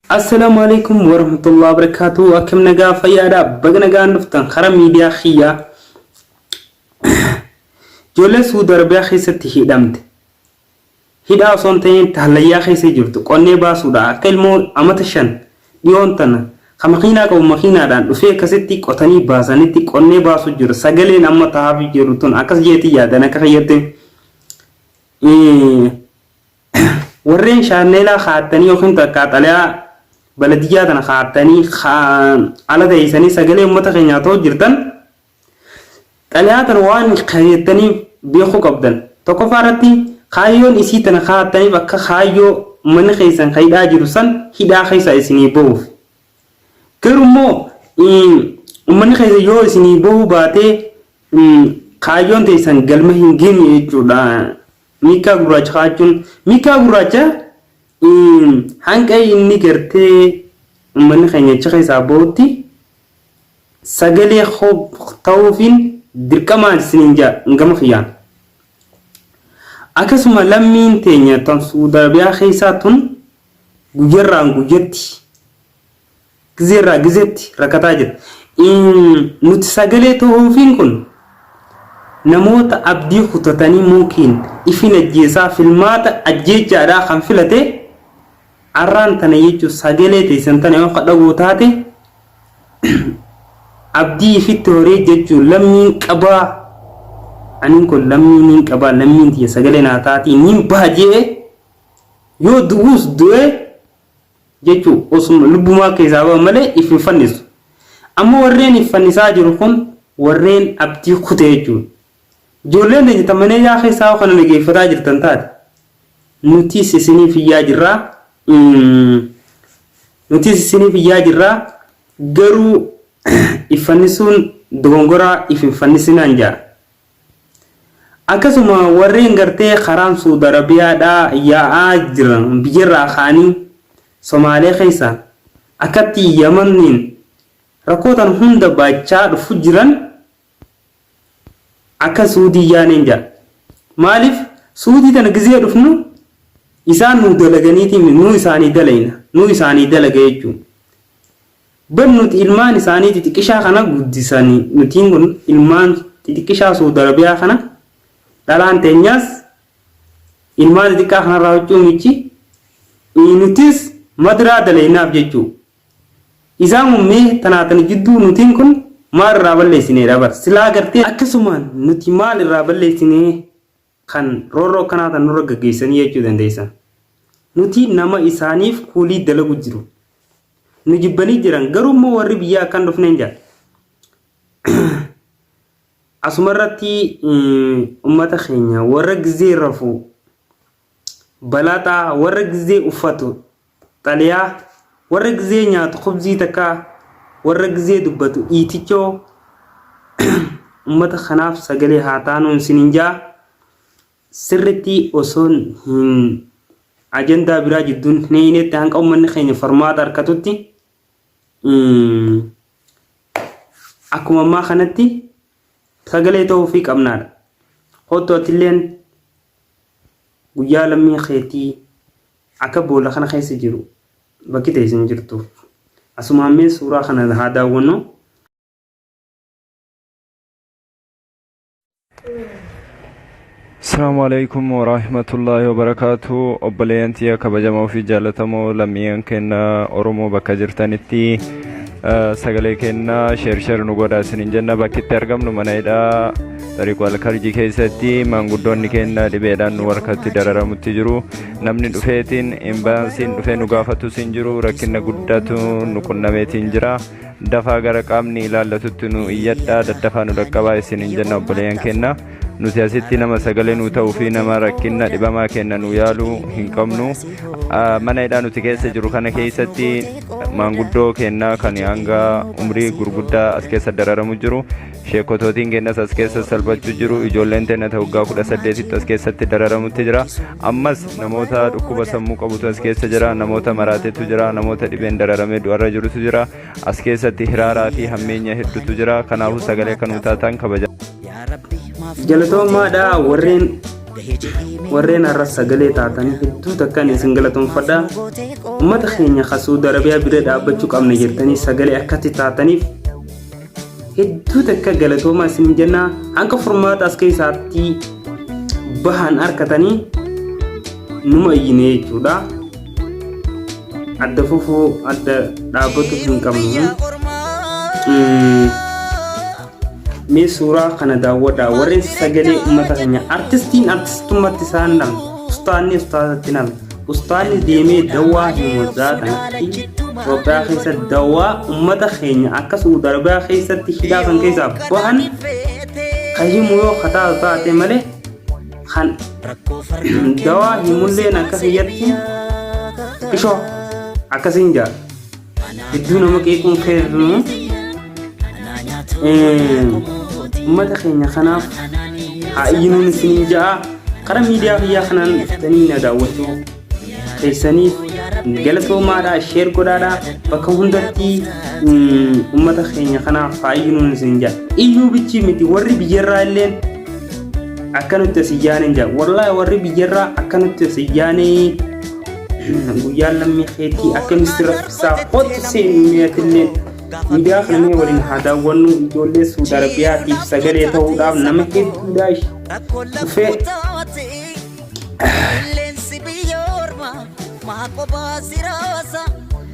Assalaamu alaikum warahmatullahi wabarakatuh. Akkam nagaa fayyaadha. Baga nagaan dhuftan karaa miidiyaa kiyyaa. Ijoollee Suudi Arabiyaa keessatti hidhamte. Hidhaa osoo hin ta'in hallayyaa keessa jirtu qonnee baasuudha. Akka ilmoo amata 5 dhiyoon tana ka makiinaa qabu makiinaadhaan dhufee akkasitti qotanii baasanitti qonnee baasuu jiru. Sagaleen amma tahaafii jiru tun akkas jeetii yaadan akka kiyyatti. Warreen shaanneelaa kaa'attanii yookiin takkaa xalayaa baladiyyaa tana kaa'attanii ala teessanii sagalee uummata keenyaa ta'u jirtan xalayaa tana waan kaayattaniif beekuu qabdan. Tokkoffaa irratti kaayyoon isii tana kaa'attaniif akka kaayyoo uummanni keessan ka hidhaa jiru san hidhaa keessa isinii bahuuf. Garuu immoo uummanni keessan yoo isinii bahuu baatee kaayyoon teessan galma hin geenye jechuudha. Miikkaa gurraacha kaa'achuun miikkaa gurraacha hanqa inni gartee uummanni keenya achi keessaa bahutti sagalee ta'uufiin dirqamaan isiniin ja'a gama kiyyaan. Akkasuma lammiin teenya tan Suudi Arabiyaa keessaa tun guyyarraan guyyatti gizeerraa gizeetti rakkataa jira. Nuti sagalee ta'uufiin kun namoota abdii kutatanii muukiin ifin ajjeesaa filmaata ajjeechaadhaa kan filate arraan tana jechuun sagalee teessan tana yoo dhaguu taate abdii ifitti horee jechuun lammiin qabaa aniin kun lammii niin qabaa lammiin tiyya sagalee naa taatii niin baha jee yoo du'uus du'ee jechuu osuma lubbumaa keessaa bahan malee if hin fannisu. Amma warreen if fannisaa jiru kun warreen abdii kute jechuudha. Ijoolleen teenya tan mana hidhaa keessaa yoo kana dhageeffataa jirtan taate nutis isiniif iyyaa jirraa nutis isiniif iyyaa jirraa garuu if fannisuun dogongoraa if hin fannisinaan jaa. Akkasuma warreen gartee karaan Suud Arabiyaadhaa yaa'aa jiran biyyarraa ka'anii Somaalee keessa akkatti Yamaniin rakkoo tan hunda baachaa dhufu jiran akka Suudii yaaneen ja'a. Maaliif Suudii tana gizee dhufnu isaan nuu dalaganiitii nuu isaanii dalayna nuu isaanii dalaga jechuun. Bar nuti ilmaan isaanii xixiqishaa kana guddisani nutiin kun ilmaan xixiqishaa Suudi Arabiyaa kana dhalaan teenyaas ilmaan xixiqqaa kanarraa huccuu miichi nutis madraa dalaynaaf jechuu isaan kun mee tanaa tana jidduu nutiin kun maal irraa balleessineedha bar silaa gartee akkasumaan nuti maal irraa balleessinee kan roorroo akkanaa tan nurra gaggeessanii jechuu dandeessan. Nuti nama isaaniif kuulii dalagu jiru. Nu jibbanii jiran garuu immoo warri biyyaa akkan dhufneen jaa. Asuma irratti ummata keenya warra gizee rafu balaaxaa warra gizee uffatu xaliyaa warra gizee nyaatu khubzii takkaa warra gizee dubbatu dhiitichoo ummata kanaaf sagalee haa taanuun isiniin jaa sirritti osoon hin ajandaa biraa jidduun hin eeynetti hanga ummanni keenya farmaata harkatutti akkuma ammaa kanatti sagalee ta'uufii qabnaadha. Kottu atilleen guyyaa lammii keetii Akka boolla kana keessa jiru bakki teessu hin jirtu. Asumaan mee suuraa kana haa daawwannu. Assalamu alaikum warahmatullahi wabarakatuh. Obboleeyyan tiyya kabajamoo fi jaallatamoo lammiiwwan keenya Oromoo bakka jirtanitti sagalee keenya sheer sheer nu godha isinin jenna bakki itti argamnu mana hidhaa Tariqu Alkarji keessatti maanguddoonni keenya dhibeedhaan nu harkatti dararamutti jiru. Namni dhufeetiin imbaansiin dhufee nu gaafatus hin jiru rakkinna guddatu nu qunnameetiin jira. Dafaa gara qaamni ilaallatutti nu iyyadhaa daddafaa nu dhaqqabaa isiniin jenna obboleeyyan keenya. Nuti asitti nama sagalee nu ta'uu fi nama rakkinna dhibamaa keenya nu yaalu hin qabnu. Mana hidhaa nuti keessa jiru kana keessatti maanguddoo keenya kan hanga umrii gurguddaa as keessa dararamu jiru. Sheekotootiin keenyas as keessa salphachuu jiru. Ijoolleen teenya ta waggaa 18tti as keessatti dararamutti jira. Ammas namoota dhukkuba sammuu qabutu as keessa jira. Namoota maraatetu jira. Namoota dhibeen dararamee du'arra jirutu jira. As keessatti hiraaraa fi hammeenya hedduutu jira. Kanaafuu sagalee akka nuu taatan kabaja. Galatoomaadha warreen Warreen har'a sagalee taatanii hedduu takkaan isin galatoomfadha. Uummata keenya kan Saudi Arabiyaa bira dhaabbachuu qabna jettanii sagalee akkatti taataniif hedduu takka galatoomaa isin jenna. Hanga furmaata as keessaatti bahan harkatanii numa iyyine jechuudha. Adda fufuu adda dhaabbatu hin qabnu. Mee suuraa kana daawwadhaa warreen sagalee uummata keenya artistiin artistummaatti isaan dhabne ustaanni ustaazatti namne ustaanni deemee dawwaa himu kanatti Itoophiyaa keessa dawwaa uummata keenya akka Suudi Arabiyaa keessatti hidhaa kan keessaa bahan kan himu yoo kataatu taate malee kan dawaa himulleen akka kiyyatti xiqqishoo akkasiin jaa hedduu nama qeequun feetu. Uummata keenya kanaaf haa iyyinuun isiniin ja'a. Karaa miidiyaa kiyyaa kanaan dhuftanii na daawwachuu keessaniif galatoomaadha. Share godhaadha bakka hundatti. Uummata keenya kanaaf haa iyyinuun isiniin ja'a. Iyyuu bichii miti, warri biyyarraa illeen akkanutti as iyyaaniin ja'a. Wallaahi, warri biyyarraa akkanutti as iyyaanii guyyaan lammii keetii akkamitti raffisaa. Kottu seenuutillee miidiyaa kana mee waliin haa daawwannu. Ijoollee Suudi Arabiyaatiif sagalee ta'uudhaaf nama hedduudha dhufee. Qilleensi biyya ormaa maa kophaa si raasa?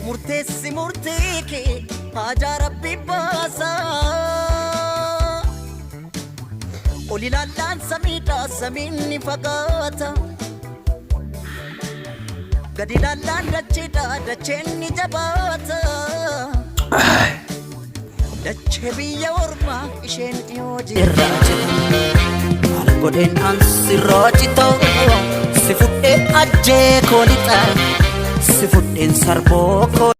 Murteessi murtii kee, haajaa rabbi baasa. Ol ilaallaan samiidha, samiin ni fagaata. Gadi ilaallaan dacheedha, dacheen ni jabaata. Dachee biyya ormaa isheen dhiyoo jirraa jira. Maal godheen an sirraa citoo? Si fudhee ajjee koo lixa, si fudheen sarboo koo.